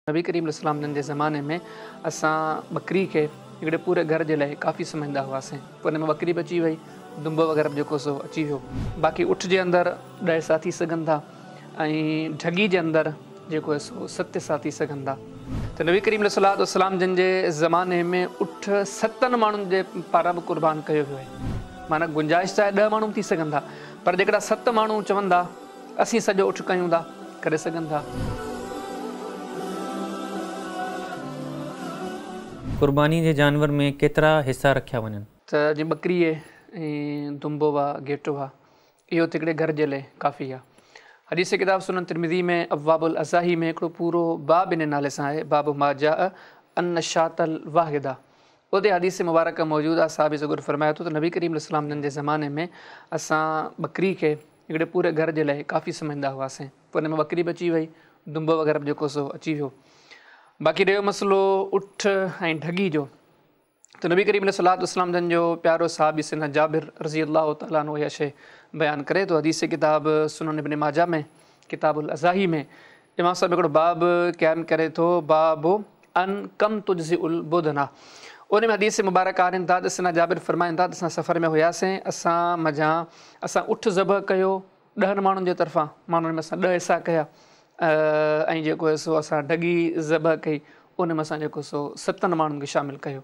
نبي ڪريم عليه السلام جن جي زماني ۾ اسان ٻڪري کي هڪڙي پوري گهر جي لاء ڪافي سمجهندا هئاسين. پوء ان ۾ ٻڪري به اچي وئي، دنبو وغيره به جيڪو سو اچي ويو. باقي اٺ جي اندر 10 حصا ٿي سگهن ٿا ۽ ڍڳي جي اندر جيڪو آهي سو 7 حصا ٿي سگهن ٿا. ته نبي ڪريم عليه الصلوة والسلام جن جي زماني ۾ اٺ ستن ماڻهن جي پاران به قربان ڪيو ويو آهي. معنيٰ گنجائش ته آهي 10 ماڻهو به ٿي سگهن ٿا پر جيڪڏهن 7 ماڻهو چوندا اسين سڄو اٺ ڪيون ٿا، ڪري سگهن ٿا. قرباني جي جانور ۾ ڪيترا حصا رکيا وڃن؟ ته جيئن ٻڪري ۽ دنبو آ، گهيٽو آ، اهو ته هڪڙي گهر جي لئه ڪافي آ. حديث ڪتاب سنن ترمذي ۾ ابواب الاضاحي ۾ هڪڙو پورو باب ان نالي سان آهي، باب ما جاء ان الشاة الواحده. اتي حديث مبارڪه موجود آ، صحابي سڳوري فرمائي ٿو ته نبي ڪريم عليه السلام جن جي زماني ۾ اسان ٻڪري کي هڪڙي پوري گهر جي لاء ڪافي سمجهندا هئاسين. پوء ان ۾ ٻڪري به اچي وئي، دنبو وغيره به جيڪو سو اچي ويو. باقي رهيو مسئلو اٺ ۽ ڍڳي جو ته نبي ڪريم عليه الصلوة والسلام جن جو پيارو صحابي سيدنا جابر رضي الله تعالٰي عنه اها شيء بيان ڪري ٿو حديث ڪتاب سنن ابن ماجه ۾ ڪتاب الاضاحي ۾ امام صاحب هڪڙو باب قائم ڪري ٿو باب عن ڪم تجزئ البدنة ان ۾ حديث مبارڪ آڻين ٿا ته سيدنا جابر فرمائن ٿا ته اسان سفر ۾ هياسين اسان منجهان اسان اٺ ذبح ڪيو 10 ماڻهن جي طرفان ماڻهن ۾ اسان 10 حصا ڪيا ۽ جيڪو سو اسان ڍڳي ذبح ڪئي ان ۾ اسان جيڪو سو 7 ماڻهن کي شامل ڪيو.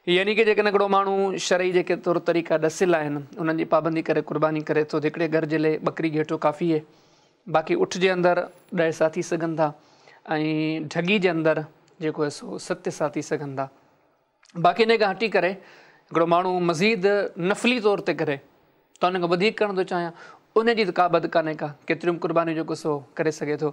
يعني ڪه جيڪڏهن هڪڙو ماڻهو شرعي جيڪي طور طريقا ڏسيل آهن انهن جي پابندي ڪري قرباني ڪري ٿو ته هڪڙي گهر جي لاء ٻڪري گهيٽو ڪافي آهي، باقي اٺ جي اندر 10 حصا ٿي سگهن ٿا ۽ ڍڳي جي اندر جيڪو آهي سو 7 حصا ٿي سگهن ٿا. باقي انهي کان هٽي ڪري هڪڙو ماڻهو مزيد نفلي طور تي ڪري ته ان کان وڌيڪ ڪرڻ ٿو چاهيان ان جي ته ڪا حد ڪانهي ڪا، ڪيتريون به قربانيون جيڪو سو ڪري سگهي ٿو.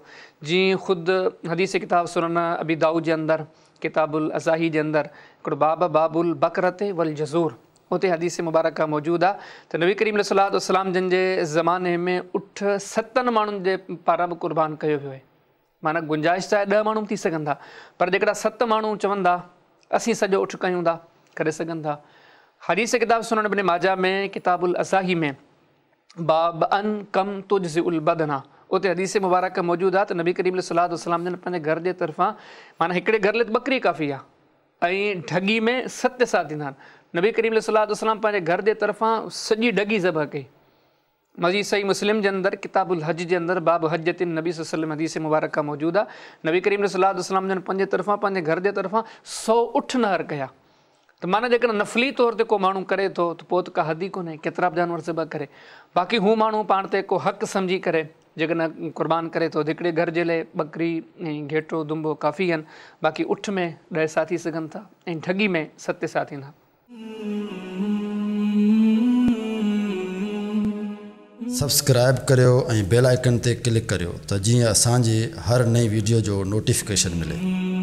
جيئن خود حديث ڪتاب سنن ابي دائود جي اندر ڪتاب الاضاحي جي اندر هڪڙو باب باب البقرة والجزور اتي حديث مبارڪه موجود آ ته نبي ڪريم عليه الصلوة والسلام جن جي زماني ۾ اٺ 7 ماڻهن جي پاران به قربان ڪيو ويو آهي. معنيٰ گنجائش ته آهي 10 ماڻهو به ٿي سگهن ٿا پر جيڪڏهن 7 ماڻهو چوندا اسين سڄو اٺ ڪيون ٿا ڪري سگهن ٿا. حديث ڪتاب سنن ابن ماجه ۾ ڪتاب الاضاحي ۾ باب عن ڪم تجزئ البدنة اتي حديث مبارڪه موجود آ ته نبي ڪريم عليه الصلوة والسلام جن پنهنجي گهر جي طرفان معنيٰ هڪڙي گهر لاء ته ٻڪري ڪافي آ ۽ ڍڳي ۾ 7 حصا ٿيندا آهن. نبي ڪريم عليه الصلوة والسلام پنهنجي گهر جي طرفان سڄي ڍڳي ذبح ڪئي. مزيد صحيح مسلم جي اندر ڪتاب الحج جي اندر باب حجة النبي صلي الله عليه وسلم حديث مبارڪه موجود آهي. نبي ڪريم عليه الصلوة والسلام جن پنهنجي طرفان پنهنجي گهر جي طرفان 100 اٺ نحر ڪيا. ته معنيٰ جيڪڏهن نفلي طور تي ڪو ماڻهو ڪري ٿو ته پوء ته ڪا حد ئي ڪونهي ڪيترا به جانور ذبح ڪري. باقي هو ماڻهو پاڻ تي ڪو حق سمجهي ڪري جيڪڏهن قربان ڪري ٿو ته هڪڙي گهر جي لاء ٻڪري ۽ گهيٽو دنبو ڪافي آهن، باقي اٺ ۾ 10 حصا ٿي سگهن ٿا ۽ ڍڳي ۾ 7 حصا ٿيندا. سبسڪرائب ڪريو ۽ بيل آئيڪن تي ڪلڪ ڪريو ته جيئن اسان جي هر نئين ويڊيو جو نوٽيفڪيشن ملي.